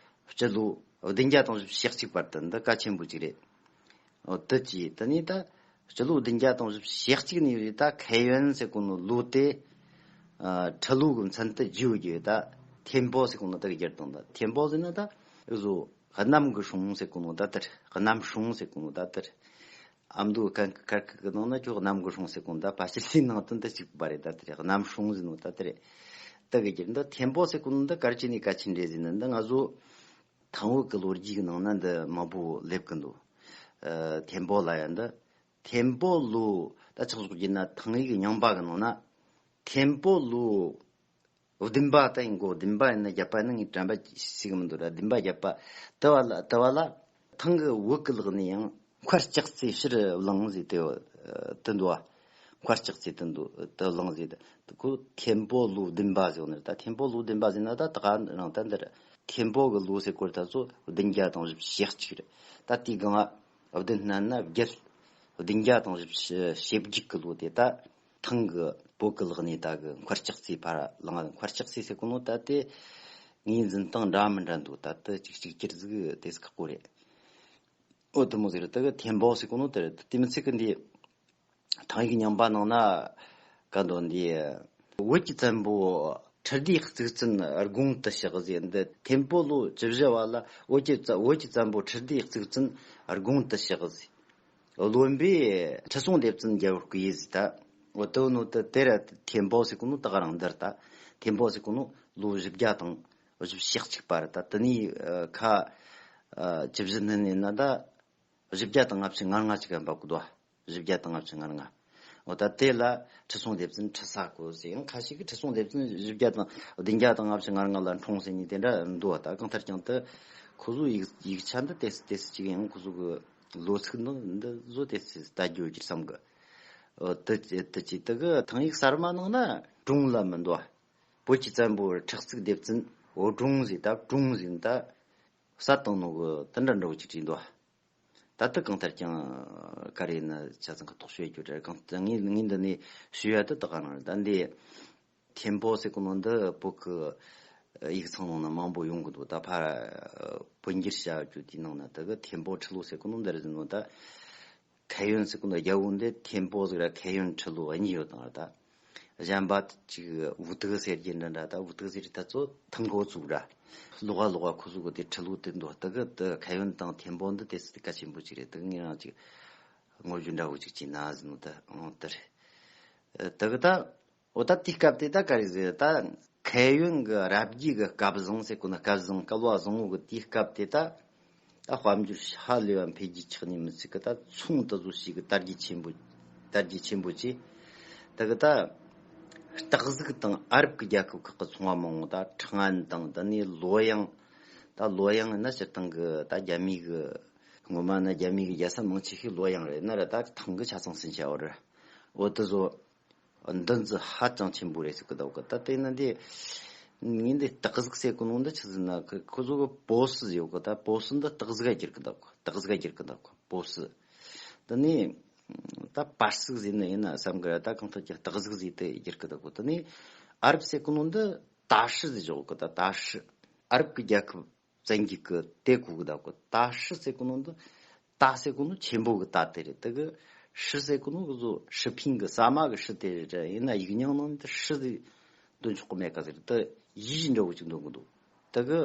སྤྱི་ལོ་བདུན་བརྒྱ་དང་བཞི་བཅུ་ཞེ་གཅིག་བར་དུ་འདི་གལ་ཆེན་པོ་ཅིག་རེད། འོ་དེ་ཅི་དེ་ནས་ད་སྤྱི་ལོ་བདུན་བརྒྱ་དང་བཞི་བཅུ་ཞེ་གཅིག་ནས་རེད། ད་ཁེ་ཡོན་ཟེར་གོ་ནོ་ལོ་དེ་ཁྲི་ལོ་གི་མཚན་དུ་བརྗེ་བ་རྒྱུ་ད་ཐེན་པོ་ཟེར་གོ་ནོ་དེ་གི་རྒྱུ་དང་། ད་ཐེན་པོ་ཟེར་ན་ད་བཟོ་གནམ་གི་སྲུང་ཟེར་གོ་ནོ་ད་དེ་རེད། གནམ་སྲུང་ཟེར་གོ་ནོ་ད་དེ་རེད། ཨ་མདོ་གན་གི་ཁར་ཁི་གི་ནང་ན་ཁྱོད་གནམ་གི་སྲུང་ཟེར་གོ་ནོ་ད་ཕལ་ཆེར་ལས་ནང་དོན་འདི་གཅིག་པ་རེད། ད་དེ་རེད། གནམ་སྲུང་ཟེར་ནོ་ད་དེ་རེད། ད་གི་རྒྱུ་འདི་ཐེན་པོ་ཟེར་གོ་ནོ་འདི་ག་རེ་བྱས་ནས་གལ་ཆེན་རེད་ཟེར་ན། འདི་ང་ཚོ་ཐང་བོད་ཀྱི་ལོ་རྒྱུས་ཀྱི་ནང་ན་འདི་མང་པོ་སླེབས་ཀྱི་འདུག་ཨ་ཐེན་པོ་ལབ་ཡ་འདི་ཐེན་པོ་ལོ་ད་ཆགས་སོགས་ཀྱི་ན་ཐང་ཡིག་རྙིང་པ་གི་ནང་ན་ཐེན་པོ་ལོ་བདུན་པ་ད་ཡིན་གོ། བདུན་པ་ཡིན་ན་བརྒྱད་པ་ཡིན་ན་ངས་དྲན་པ་ཞིག་མི་འདུག་ར། བདུན་པ་བརྒྱད་པ་དུ་བ་ལ་དུ་བ་ལ་ཐང་གི་བོད་ཀྱི་ལག་ནས་ཡང་མཁར་ལྕགས་རྩེ་ཕྱིར་བླངས་ཟེར་དེ་དུ་འདུག་བ། མཁར་ལྕགས་རྩེ་དུ་འདུག་དུ་བླངས་ཟེར་དེ་ཁོ་ཐེན་པོ་ལོ་བདུན་པ་ཟེར་ནི་རེད། ད་ཐེན་པོ་ལོ་བདུན་པ་ཟེར་ན་ད་ད་ག་རང་ད་འདིར་ཐེན་པོ་གི་ལོ་ཟེར་གོ་རེད། ད་ཚོ་བདུན་བརྒྱ་དང་བཞི་བཅུ་ཞེ་གཅིག་རེད། ད་དེའི་སྒང་བདུན་བསྣན་ན་བརྒྱད། བདུན་བརྒྱ་དང་བཞི་བཅུ་ཞེ་བརྒྱད་གི་ལོ་དེ་ད། ཐང་གི་བོད་ཀྱི་ལག་ནས་ད་གི་མཁར་ལྕགས་རྩེ་ཕར་བླངས། མཁར་ལྕགས་རྩེ་ཟེར་གོ་ནོ་ད་དེ་ངོས་འཛིན་སྟངས་འདྲ་མི་འདྲ་འདུག་ད་དེ་གཅིག་གཅིག་གྱུར་ཟིག་དེ་ཟིག་ཁག་པོ་རེད། ཨོ་དེ་མོ་ཟིག་རེད། ད་གི་ཐེན་པོ་ཟེར་གོ་ནོ་དེ་རེད། དེ་མི་ཚད་གི་འདི་ཐང་ཡིག་རྙིང་པ་ནང་ན་ག་འདོན་འདི་བོད་ཀྱི་བཙན་པོ་ཁྲི་ལྡེ་གཙུག་བཙན་དགུང་དུ་གཤེགས་ཟེར། འདི་ཐེན་པོ་ལོ་བཅུ་བཞི་བ་ལ་བོད་ཀྱི་བཙན་བོད་ཀྱི་བཙན་པོ་ཁྲི་ལྡེ་གཙུག་བཙན་དགུང་དུ་གཤེགས་ཟེར། བློན་པོས་ཁྲི་སྲོང་ལྡེ་བཙན་རྒྱལ་པོར་བསྐོས་ཟེར། ད་འོ་དེ་ནོ་དེ་དེ་ར་ཐེན་པོ་ཟེར་གོ་ནོ་ད་ག་རང་འདིར་ད་ཐེན་པོ་ཟེར་གོ་ནོ་ལོ་བཞི་བརྒྱ་དང་བཞི་བཅུ་ཞེ་གཅིག་པ་རེད། ད་དེ་ནས་ཁ་བཅུ་བཞི་བསྣན་ནས་ན་ད་བཞི་བརྒྱ་དང་ལྔ་བཅུ་ང་ལྔ་ཅིག་ག་འབབ་གི་འདུག་བཞི་བརྒྱ་དང་ལྔ་བཅུ་ང་ལྔ། འོ་ད་དེ་ལ་ཁྲི་སྲོང་ལྡེ་བཙན་ཁྲི་ས་གོ་ཟེར། ཡང་ཁ་ཤས་ཀྱིས་ཁྲི་སྲོང་ལྡེ་བཙན་བཞི་བརྒྱ་དང་བདུན་བརྒྱ་དང་ལྔ་བཅུ་ང་ལྔ་ལ་འཁྲུངས་ཟེར་ནས་དེ་འདྲ་འདུག་བ། ད་གང་ལྟར་ཀྱང་དེ་ཁོ་ཚོའི་ཡིག་ཡིག་ཆ་འདི་ཏོག་ཙམ་ཏོག་ཙམ་ཅིག་ཡང་ཁོ་ཚོ་གི་ལོ་ཚིགས་འདི་འདི་བཟོ་ཏོག་ཙམ་ལྟ་རྒྱུ་ཡོད་ཀྱི་བསམ་གི། འོ་དེ་དེ་ཅི་དེ་གི་ཐང་ཡིག་གསར་མ་ནང་ན་ཀྲུང་ལ་མི་འདུག་བ། བོད་ཀྱི་བཙན་པོ་ཁྲག་རྩིག་ལྡེ་བཙན་འོ་ཀྲུང་ཟེར། ད་ཀྲུང་ཟེར་ད་ས་དང་ནོ་གི་དེ་འདྲ་འདྲ་བོ་ཅིག་བྲིས་འདུག་བ། ད་ལྟ་གང་ལྟར་ཀྱང་ག་རེ་ཡིན་ན་ཆ་ཚང་གི་རྟོག་དཔྱོད་རྒྱུ་རེད། གང་ལྟར་ངས་ངས་འདི་ནས་ཞུ་ཡ་དེ་དག་ག་རང་རེད། ད་འདི་ཐེམ་པོ་ཟེར་གོ་ནོ་འདི་བོད་ཀྱི་ཡིག་ཚང་ནང་ན་མང་པོ་ཡོང་གི་འདུག་ད་ཕར་བོད་འགྱུར་བྱ་རྒྱུ་དེའི་ནང་ན་དེ་གི་ཐེམ་པོ་ཁྲི་ལོ་ཟེར་གོ་ནོ་འདི་རེད་ཟེར་ནོ་ད། མཁས་ཡོན་ཟེར་གོ་ནོ་རྒྱལ་པོ་འདི་ཐེམ་པོ་ཟིག་ར་མཁས་ཡོན་ཁྲི་ལོ་གཉིས་ཡོད་དང་ར་ད། གཞན་པ་ཅིག་ཝུ་ཏི་ཟེར་གྱི་འདྲ་འདྲ། ད་ཝུ་ཏི་ཟེར་ད་ཚོ་ཐང་གོ་ཚུགས་ར། ལོག་ག་ལོག་ག་ཁོ་ཚོ་གི་དེ་ཁྲི་ལོ་དེ་འདུག་ད་གི་དེ་མཁས་ཡོན་དང་ཐེམ་པོ་འདི་དེ་སྲིད་གལ་ཆེན་པོ་ཅིག་རེད། དེ་ངས་རང་ཅིག་དངོས་རྒྱུ་འདྲ་བོ་ཅིག་བྱས་ན་ཟེར་ནོ་ད་ཨང་དེ་རེད། དེ་གི་ད། འོ་ད་དེའི་སྐབས་དེ་ད་ག་རེ་ཟེར། ད་མཁས་ཡོན་གྱི་རབ་རྒྱས་ཀྱི་སྐལ་བཟང་ཟེར་གོ་ན། སྐལ་བཟང་སྐལ་བ་བཟང་བོ་གི་དེའི་སྐབས་དེ་ད། ད་དཔལ་འབྱོར་ཧ་ལས་པ་འཕེལ་རྒྱས་ཆགས་ནས་མི་ཚད་གི་ད་ཚོང་དེ་ཚོ་ཞིག་གི་དར་རྒྱས་ཆེན་པོ། དར་རྒྱས་ཆེན་པོ་བྱས། ད་གི་ད་སྟག་གཟིག་དང་ཨ་རབ་ཀྱི་རྒྱལ་ཁབ་ཁག་གི་ཚོང་བ་མང་བོ་ད་ཁྲང་ཨན་དང་དེ་ནས་ལོ་ཡང་། ད་ལོ་ཡང་ན་སྤྱིར་བཏང་གི་ད་རྒྱ་མི་གི། སྔོན་མ་ན་རྒྱ་མི་གི་རྒྱལ་ས་མང་ཆེ་ཤོས་ལོ་ཡང་རེད། ན་ར་ད་ཐང་གི་ཆ་ཚང་ཟིན་བྱ་བ་རེད། འོ་དེ་ཚོ། འདི་ཚོ་ཧ་ཅང་ཆེན་པོ་རེད་ཟེར་གི་འདུག་གི། ད་དེ་ན་འདི་ངས་འདི་སྟག་གཟིག་ཟེར་གི་ནོ་འདི་ཆི་ཟེར་ན། ཁོ་ཁོ་ཚོ་གི་པོ་སི་ཡོད་གི། ད་པོ་སི་འདི་སྟག་གཟིག་ག་བསྒྱུར་གི་འདུག་གི། སྟག་གཟིག་ག་བསྒྱུར་གི་འདུག་གི། པོ་སི། དེ་ནས་ད་པར་སིག་ཟེར་ནི་ཡིན་ན་བསམ་གི་ར། ད་གང་ལྟར་ཀྱང་སྟག་གཟིག་ཟེར་དེ་བསྒྱུར་གི་འདུག་གི། དེ་ནས་ཨ་རབ་ཟེར་གི་ནོ་འདི་ཏ་ཧྲི་ཟེར་ཆོག་གི། ད་ཏ་ཧྲི། ཨ་རབ་ཀྱི་རྒྱལ་ཁབ་བཙན་རྒྱལ་གྱི་དེ་གོ་གི་འདུག་གི། ཏ་ཧྲི་ཟེར་གོ་ནོ་འདི། ཏ་ཟེར་གོ་ནོ་ཆེན་པོ་གི་ཏ་དེ་རེད། དེ་གི་ཧྲི་ཟེར་གོ་ནོ་གི་བཟོ་ཧྲི་ཕིང་གི་ཟ་མ་གི་ཧྲི་དེ་རེད། ཡིན་ན་ཡིག་རྙིང་ནང་དུ་ཧྲི་ཟིག་འདོན་ཆོག་གི་མེད་ཀ་ཟེར། དེ་ཡི་འདྲ་བོ་ཅིག་འདོན་གི་འདུག་དེ་གི་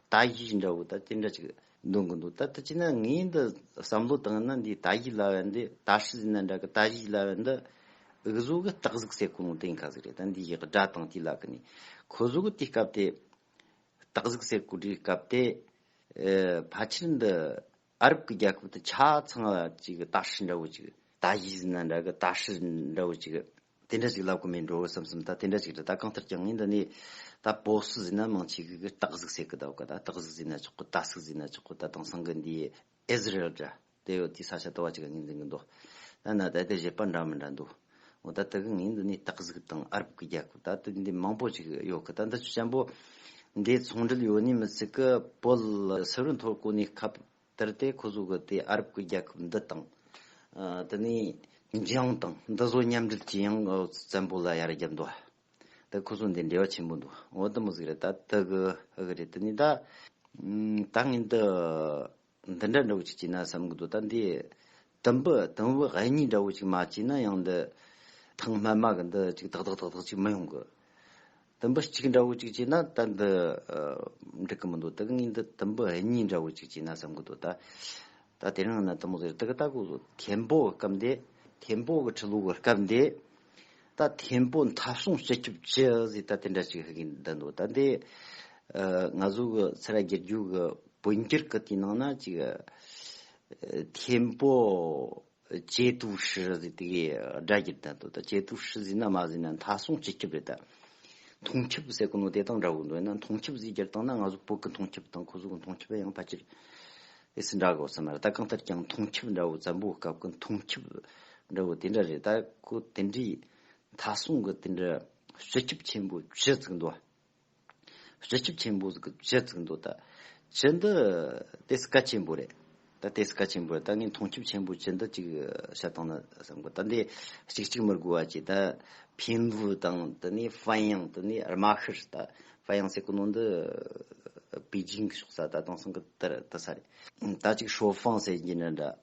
ཏ་ཡི་འདྲ་བོ་ད་དེ་འདྲ་ཅིག་འདོན་གི་འདུག་ད་དེ་ཅི་ན་ངས་འདི་བསམ་བློ་བཏང་ན་འདི་ཏ་ཡི་ལབ་ཡ་འདི། ཏ་ཧྲི་ཟེར་ན་འདྲ་གི། ཏ་ཡི་ལབ་ཡ་འདི་འུ་ཚོ་གི་སྟག་གཟིག་ཟེར་གོ་ནོ་དེ་ཡིན་ཀ་ཟིག་རེད། ད་འདི་ཡི་གི་སྒྲ་དང་དེ་ལ་གི་ནི་ཁོ་ཚོ་གི་དེའི་སྐབས་དེ། སྟག་གཟིག་ཟེར་གོ་དུས་སྐབས་དེ། ཨེ། ཕལ་ཆེར་འདི་ཨ་རབ་ཀྱི་རྒྱལ་ཁབ་དེ་ཆ་ཚང་ལ་ཅིག་ཏ་ཧྲི་འདྲ་བོ་ཅིག་ཏ་ཡི་ཟེར་ན་འདྲ་གི། ཏ་ཧྲི་འདྲ་བོ་ཅིག་དེ་འདྲ་ཅིག་ལབ་གོ་མེད་འགྲོ་བསམ་བསམ། ད་དེ་འདྲ་ཅིག་རེད། ད་གང་ལྟར་ཀྱང་ངས་འདི་ནས་ད་པོ་སི་ཟེར་ན་མང་ཆེ་གི་གི་སྟག་གཟིག་ཟེར་གི་འདུག་ག། ད་སྟག་གཟིག་ཟེར་ན་ཆོག་གི། ཏ་སིག་ཟེར་ན་ཆོག་གི། ད་དེང་སང་གི་འདི་ཨི་ཟི་རེལ་འདྲ། དེ་ཡོད་དེ་ས་ཆ་དུ་བ་ཅིག་ངོས་འཛིན་གི་འདུག་ད་ན་ད་དེ་བཞེད་པ་འདྲ་མི་འདྲ་འདུག་འོ་ད་དེ་གི་ངས་འདི་ནས་སྟག་གཟིག་དང་ཨ་རབ་ཀྱི་རྒྱལ་ཁབ་ད་དེ་འདི་མང་པོ་ཅིག་ཡོད་གི། ད་འདི་ཆུ་ཆེན་པོ་འདི་ཚོང་འབྲེལ་ཡོད་ནི་མི་ཚིག་གི། བོད་སི་རུ་མཐོ་གོ་ནས་ཁ་བཏར་ཏེ་ཁོ་ཚོ་གི་དེ་ཨ་རབ་ཀྱི་རྒྱལ་ཁབ་འདི་དང་། ཨ། དེ་ནས་འཇང་དང་འདི་ཚོ་མཉམ་འབྲེལ་གྱིས་ཡང་བཙན་པོ་ལ་ཡར་བརྒྱབ་འདུག་ད་ཁོ་ཚོ་འདི་འབྲེལ་བ་ཆེན་པོ་འདུག་འོ་དེ་མོ་ཟིག་རེད། ད་དེ་གི་ཨ་གི་རེད། དེ་ནས་ད་ད་ངས་འདི། འདི་འདྲ་འདྲ་བོ་ཅིག་བྱས་ན་བསམ་གི་འདུག་ད་འདི་དུམ་བུ་དུམ་བུ་གཉིས་འདྲ་བོ་ཅིག་མ་བྱས་ན་ཡང་འདི་ཐེངས་སྔ་མ་གི་འདི་ཅིག་ཏག་ཏག་ཏག་ཏག་ཅིག་མི་ཡོང་གི། དུམ་བུ་གཅིག་འདྲ་བོ་ཅིག་བྱས་ན་ད་འདི་འགྲིག་གི་མི་འདུག་ད་ངས་འདི་དུམ་བུ་གཉིས་འདྲ་བོ་ཅིག་བྱས་ན་བསམ་གི་འདུག་ད་ད་དེ་རིང་ན་དུམ་བུ་ཟེར་དེ་གི་ད་གོ་ཟོ་ཐེམ་པོ་གི་སྐབས་འདི། ཐེམ་པོ་གི་ཁྲི་ལོ་གི་སྐབས་འདི། ད་ཐེམ་པོ་མཐའ་སྲུང་སྤྱི་ཁྱབ་བཅུ་ཟེར་ད་དེ་འདྲ་ཅིག་ཧ་གི་འདི་འདུག་ད་འདི་ང་ཚོ་གི་སི་ར་བསྒྱུར་རྒྱུ་གི་བོད་འགྱུར་གི་དེའི་ནང་ན་ཅིག་ཐེམ་པོ་节度使ཟེར་དེ་གའི་སྒྲ་བསྒྱུར་ད་འདུག་ད་节度使ཟེར་ན་མ་ཟེར་ན་མཐའ་སྲུང་སྤྱི་ཁྱབ་རེད། ད་མཐོང་ཁྱབ་ཟེར་གོ་ནོ་དེ་དང་འདྲ་བོ་འདུག་ན་མཐོང་ཁྱབ་ཟེར་བསྒྱུར་བཏང་ན་ང་ཚོ་བོད་གི་མཐོང་ཁྱབ་དང་ཁོ་ཚོ་གི་མཐོང་ཁྱབ་ཡང་ཕལ་ཆེར་དེ་སུ་འདྲ་གོ་བསམ་མ་རེད། ད་གང་ལྟར་ཀྱང་མཐོང་ཁྱབ་འདྲ་བོ་བཙན་པོའི་སྐབས་ཀྱི་མཐོང་ཁྱབ་འདྲ་བོ་དེ་འདྲ་རེད། ད་ཁོ་དེ་འདྲའི་མཐའ་སྲུང་གི་དེ་འདྲ་སྤྱི་ཁྱབ་ཆེན་པོ་བཅུ་ཟིག་འདུག་སྤྱི་ཁྱབ་ཆེན་པོ་ཟིག་གི་བཅུ་ཟིག་འདུག་ད་བཅུ་འདི་དེ་སུ་གལ་ཆེན་པོ་རེད། ད་དེ་སུ་གལ་ཆེན་པོ་རེད། ད་ངས་མཐོང་ཁྱབ་ཆེན་པོ་བཅུ་འདི་ཅིག་བཤད་བཏང་ན་བསམ་གི། ད་འདི་གཅིག་གཅིག་མི་དགོས་པ་ཅིག་ད་ཕིན་ཝུ་དང་དེ་ནས་ཧྥན་ཡང་དེ་ནས་རྨ་ཤུར། ད་ཧྥན་ཡང་ཟེར་གོ་ནོ་འདི་པེ་ཅིང་གི་ཕྱོགས་ས། ད་དེང་སང་གི་དེར་དེ་ས་རེད། ད་ཅིག་ཧྲོ་ཧྥང་ཟེར་གྱི་འདྲ་འདྲ།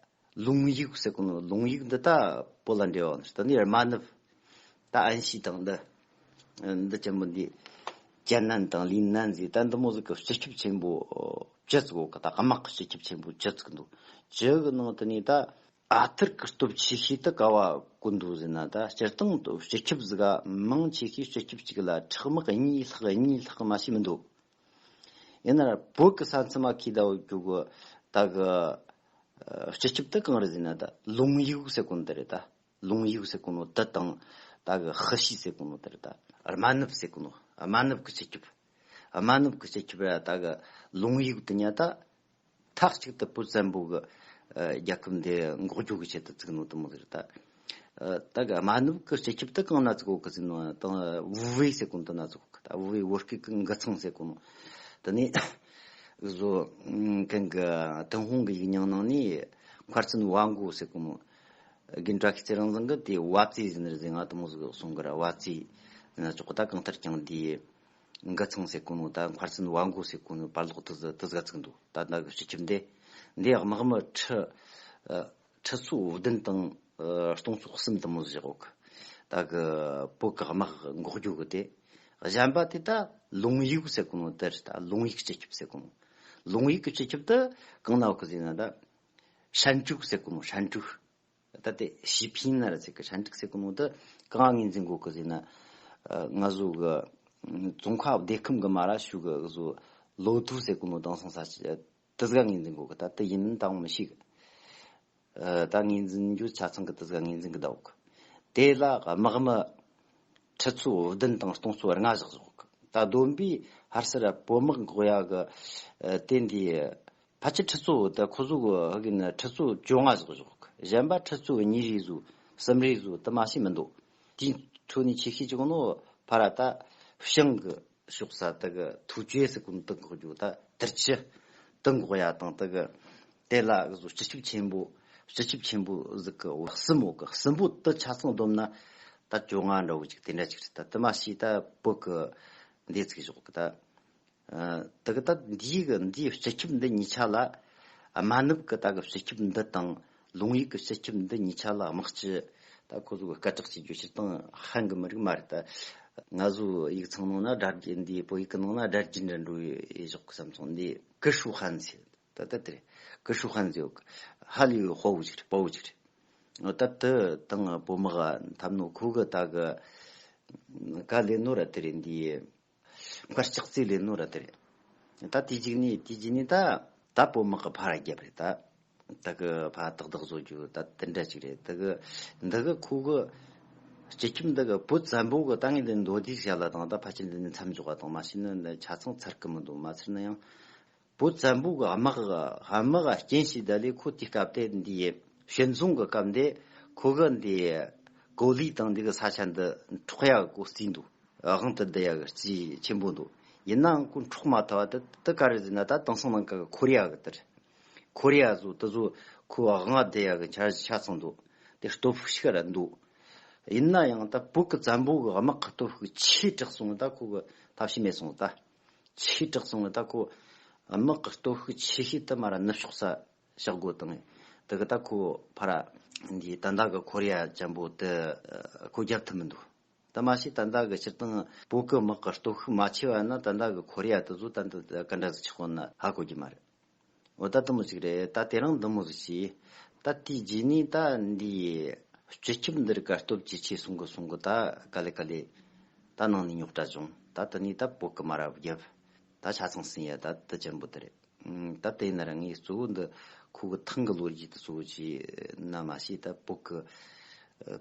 ལུང་ཡིག་ཟེར་གོ་ནོ། ལུང་ཡིག་འདི་ད་བོད་ལ་འབྲེལ་བ་ཡོད་ནི། ད་ནི་རྨ་ནུབ། ད་ཨན་ཤི་དང་འདི་འདི་ཅན་པོ་འདི་ཅན་ནན་དང་ལིན་ནན་ཟེར། ད་འདི་མོ་ཟིག་གི་སྤྱི་ཁྱབ་ཆེན་པོ་བཅུ་ཟིག་ཡོད་གི། ད་དམག་གི་སྤྱི་ཁྱབ་ཆེན་པོ་བཅུ་ཟིག་འདུག་བཅུ་གི་ནང་དུ་ནི་ད་ཨ་ཐུར་གི་སྟོབས་ཆེ་ཤོས་དེ་ག་བ་གོ་འདུག་ཟེར་ན། ད་སྤྱིར་བཏང་དུ་སྤྱི་ཁྱབ་ཟིག་ག་མང་ཆེ་ཤོས་སྤྱི་ཁྱབ་གཅིག་ལ་ཁྲག་དམག་གཉིས་ལྷག་གཉིས་ལྷག་མ་ཞིག་མི་འདུག་ཡིན་ན་བོད་ཀྱི་ས་མཚམས་མ་ཁི་ད་བོ་རྒྱུ་གི་ད་གི་སྤྱི་ཁྱབ་དེ་གང་རེད་ཟེར་ན། ད་ལུང་ཡིག་ཟེར་གོ་ནོ་དེ་རེད། ད་ ལུང་ཡིག་ཟེར་གོ་ནོ་དེ་དང་། ད་གི་ཧི་ཤི་ཟེར་གོ་ནོ་དེ་རེད། ད་རྨ་ནུབ་ཟེར་གོ་ནོ། རྨ་ནུབ་གི་སྤྱི་ཁྱབ། རྨ་ནུབ་གི་སྤྱི་ཁྱབ་ར། ད་གི་ལུང་ཡིག་དེ་ཉ་ད་མཐའ་གཅིག་ཏུ་བོད་བཙན་པོ་གི་ཨ་རྒྱལ་ཁབ་འདི་འགོག་རྒྱུ་གི་ཆེད་དུ་བཙུགས་ནོ་དེ་མོ་ཟིག་རེད། ད་ཨ་ད་གི་རྨ་ནུབ་གི་སྤྱི་ཁྱབ་དེ་གང་ན་བཙུགས་གོ་གི་ཟེར་ནོ་དང་། དབུས་ཟེར་གོ་ནོ་དེ་ན་བཙུགས་གོ་གི། ད་དབུས་བོད་སྐད་གི་འགུ་ཚང་ཟེར་གོ་ནོ་དེ་ནས། བཟོ་མཁན་གི་ཏུན་ཧོང་གི་ཡིག་རྙིང་ནང་ནས་མཁར་བཙུན་བ་མགོ་ཟེར་གོ་ནོ། རྒན་བཀྲ་ཤིས་ཚེ་རིང་ཚང་གིས་དེ་བ་ཙེ་ཟེར་ནི་རེད་ཟེར། ང་དེ་མོ་ཟིག་གསུང་གི་ར། བ་ཙེ་ཟེར་ན་ཆོག་གི། ད་གང་ལྟར་ཀྱང་དེ་འགུ་ཚང་ཟེར་གོ་ནོ། ད་མཁར་བཙུན་བ་མགོ་ཟེར་གོ་ནོ་བར་ལོག་དེ་ཟིག་དེ་ཟིག་ག་བཙུགས་འདུག། ད་ད་གི་སྤྱི་ཁྱབ་འདི་འདི་དམག་མི་ཁྲི་ཨ་ཁྲི་ཚོ་བདུན་དང་ཨ་སྟོང་ཚོ་གསུམ་དེ་མོ་ཟིག་བཞག་གོ་གི། ད་གི་བོད་གི་དམག་འགོག་རྒྱུ་གི་དེ། གཞན་པ་དེ་ད་ལུང་ཡིག་ཟེར་གོ་ནོ་དེ་རེད། ད་ལུང་ཡིག་སྤྱི་ཁྱབ་ཟེར་གོ་ནོ། ལུང་ཡིག་གི་སྤྱི་ཁྱབ་དེ་གང་ན་ཡོད་གི་ཟེར་ན། ད་ཧྲན་ཀྲུག་ཟེར་གོ་ནོ། ཧྲན་ཀྲུག། ད་དེ་ཞི་ཕིན་ན་ར་ཟེར་གི། ཧྲན་ཀྲུག་ཟེར་གོ་ནོ་དེ་གང་ངོས་འཛིན་གོ་གི་ཟེར་ན། ཨ་ང་ཚོ་གི་ཙོང་ཁ་བདེ་ཁམས་གི་མ་ར་ཤུ་གི་བཟོ་ལོ་ཐུ་ཟེར་གོ་ནོ་དེང་སང་ས་ཆ་དེ་ཟིག་ག་ངོས་འཛིན་གོ་གི། ད་དེ་ཡིན་དང་མི་ཤེས་གི། ཨ་ད་ངོས་འཛིན་རྒྱུ་ཆ་ཚང་གི་དེ་ཟིག་ངོས་འཛིན་གི་ད་ཡོད་གི། དེ་ལ་དམག་མི་ཁྲི་ཚོ་བདུན་དང་སྟོང་ཚོ་ལྔ་བཞག་བཞག་གི། ད་བསྡོམས་པས་ཧར་སར་བོད་དམག་འགོག་ཡ་གི་ཨ་དེ་འདི་ཕལ་ཆེར་ཁྲི་ཚོ། ད་ཁོ་ཚོ་གི་ཧ་གི་ན་ཁྲི་ཚོ་བཅོ་ལྔ་བཞག་བཞག་གི། གཞན་པ་ཁྲི་ཚོ་གཉིས་རེ་བཟོ་གསུམ་རེ་བཟོ་དེ་མ་ཤེས་མི་འདུག། དེའི་ཁྲོད་ནས་ཆེ་ཤོས་ཅིག་ནོ་ཕ་ར་ད་ཞང་གི་ཕྱོགས་ས་དེ་གི་ཐུའུ་ཅུའེ་ཟེར་གོ་ནོ་དེ་འགོག་རྒྱུ། ད་དར་ཆུ་དེ་འགོག་ཡ་དང་། དེ་གི་དེ་ལ་བཟོ་སྤྱི་ཁྱབ་ཆེན་པོ། སྤྱི་ཁྱབ་ཆེན་པོ་ཟིག་གི་གསུམ་ཡོད་གི། གསུམ་པོ་དེ་ཆ་ཚང་བསྡོམས་ན་ད་བཅོ་ལྔ་འདྲ་བོ་ཅིག་དེ་འདྲ་ཅིག་རེད། ད་དེ་མ་ཤེས་ད་བོད་གི་འདི་ཚིག་བཞག་གི། ད་ཨ་དེ་གི་ད་འདིའི་གི་འདིའི་སྤྱི་ཁྱབ་འདི་གཉིས་ཆ་ལ། རྨ་ནུབ་གི་ད་གི་སྤྱི་ཁྱབ་འདི་དང་ལུང་ཡིག་གི་སྤྱི་ཁྱབ་འདི་གཉིས་ཆ་ལ་དམག་སྤྱི་ད་ཁོ་ཚོ་གི་སྐད་གྲགས་ཀྱི་རྒྱུ་ཕྱིར་དང་ཧན་གི་མི་རིགས་མ་རེད། ད་ང་ཚོ་ཡིག་ཚང་ནང་ན་སྒྲ་རྒྱུད་འདི། བོད་ཡིག་གི་ནང་ན་སྒྲ་རྒྱུད་འདྲ་འགྲོ་ཡི་བཞག་གི་བསམ་སོང་། འདི་ཀི་ཧྲུའུ་ཧན་ཟེར། ད་ད་དེ་རེད། ཀི་ཧྲུའུ་ཧན་ཟེར་ཡོད་གི། ཧ་ལས་ཡོད། དཔའ་བོ་ཅིག་རེད། དཔའ་བོ་ཅིག་རེད། ད་དེ་དང་བོད་དམག་འཐབ་ནོ་ཁོ་གི་ད་གི་ག་ལེན་ནོ་ར་དེ་རེད། འདི་མཁར་ལྕགས་རྩེ་ལེན་ནོ་ར་དེ་རེད། ད་དེ་རྗེས་ནས་དེ་རྗེས་ནས་ད་ད་བོད་དམག་གི་ཕར་རྒྱབ་རེད། ད་ད་གི་ཕར་ཏག་ཏག་བཟོ་རྒྱུ་ད་དེ་འདྲ་ཅིག་རེད། ད་གི་འདི་གི་ཁོ་གི་སྤྱི་ཁྱབ་འདི་གི་བོད་བཙན་པོ་གི་ད་ངས་འདི་མདོ་སྡེ་བཤད་ལ་དང་། ད་ཕལ་ཆེར་འདི་ནས་མཚམས་འཇོག་པ་དང་མ་བྱས་ན་འདི་ཆ་ཚང་ཚར་གི་མི་འདུག། མ་ཚར་ན་ཡང་བོད་བཙན་པོ་གི་དམག་གི་དམག་གི་རྐྱེན་ཞིག་ད་ལས་ཁོ་དེའི་སྐབས་དེ་འདི་ཞི་འཛོམས་གི་སྐབས་འདི་ཁོ་གི་འདི་གོ་ལི་དང་འདི་གི་ས་ཆ་འདི་འཕྲོག་ཡ་གི་གོ་རྩིས་འདུག། དབང་དུ་བསྡུ་ཡ་གི་རྩིས་ཆེན་པོ་འདུག། ཡིན་ནའང་ཁོ་འཕྲོག་མ་ཐུབ་པ་དེ་དེ་ག་རེ་ཟེར་ན། ད་དེང་སང་ནང་གི་ཁོ་རེ་ཡ་གི་དེར། ཁོ་རེ་ཡ་ཚོ་དེ་ཚོ་ཁོ་དབང་བསྡུ་ཡ་གི་འཆར་གཞི་ཆ་ཚང་འདུག། དེ་སྟོབས་ཤུགས་ཤིག་ར་འདུག། ཡིན་ན་ཡང་ད་བོད་ཀྱི་བཙན་པོ་གི་དམག་གི་སྟོབས་ཤུགས་ཆེ་དྲགས་སོང་། ད་ཁོ་གི་ཐབས་ཤེས་མེད་སོང་། ད་ཆེ་དྲགས་སོང་། ད་ཁོ་དམག་གི་སྟོབས་ཤུགས་ཆེ་ཤོས་དེ་མར་ར་ནུབ་ཕྱོགས་ས་བཞག་དགོས་དང་། དེ་གི་ད་ཁོ་ཕར་ར་འདི་ད་ལྟ་གི་ཁོ་རེ་ཡ་ཅན་པོ་དེ་ཁོ་རྒྱབ་ཐུབ་མི་འདུག། ད་མ་གཞི་ད་ལྟ་གི་སྤྱིར་བཏང་བོད་ཀྱི་དམག་གི་སྟོབས་ཤུགས་མ་ཆེ་བ་ན་ད་ལྟ་གི་ཁོ་རེ་ཡ་དེ་ཚོ་ད་འདི་ག་འདྲ་ཟིག་ཆགས་ཡོད་ན་ཧ་གོ་རྒྱུ་མ་རེད། འོ་ད་དེ་མོ་ཟིག་རེད། ད་དེ་རིང་འདི་མོ་ཟིག་བྱས། ད་དེའི་རྗེས་ནས་ད་འདིའི་སྤྱི་ཁྱབ་འདི་རིགས་ཀ་སྟོབས་ཇེ་ཆེ་སོང་གི་སོང་གི། ད་ག་ལེ་ག་ལེ་ད་ནང་ནས་རྙོག་དྲ་བྱུང་། ད་དེ་ནས་ད་བོད་ཀྱི་མ་ར་བརྒྱབ། ད་ཆ་ཚང་ཟིན་ཡ་ད་དེ་ཅན་པོ་དེ་རེད། ད་དེ་ཡིན་ན་ར་ངས་གཙོ་བོ་འདི་ཁོ་གི་ཐང་གི་ལོ་རྒྱུས་དེ་གཙོ་བོ་བྱས་ན་མ་ཤེས། ད་བོད་གི་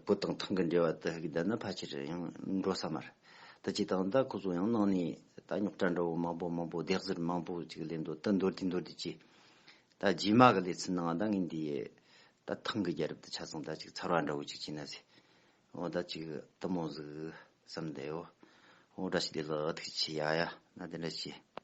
བོད་དང་ཐང་གི་འབྲེལ་བ་དེ་ཧ་གི་ད་ནི་ཕལ་ཆེར་ཡང་འགྲོ་ས་མ་རེད། ད་ཅི་དང་ད་ཁོ་ཚོ་ཡང་ནང་ནས་ད་རྙོག་དྲ་འདྲ་བོ་མང་པོ་མང་པོ་སྡེ་གཟར་མང་པོ་ཅིག་ལེན་འདུག། ད་མདོར་བསྡུས་མདོར་བསྡུས་ཀྱིས་ད་རྗེས་མ་གི་ལེ་ཚན་ནང་ད་ངས་འདི་ད་ཐང་གི་རྒྱལ་རབས་དེ་ཆ་ཚང་ད་ཅིག་ཚར་བ་འདྲ་བོ་ཅིག་བྱས་ན་ཟེར། འོ་ད་ཅིག་དེ་མོ་ཟིག་བསམ་བསྡད་ཡོད། འོ་བཀྲ་ཤིས་བདེ་ལེགས། ཐུགས་རྗེ་ཆེ། ཡ་ཡ་ན་དེ་འདྲ་བྱས།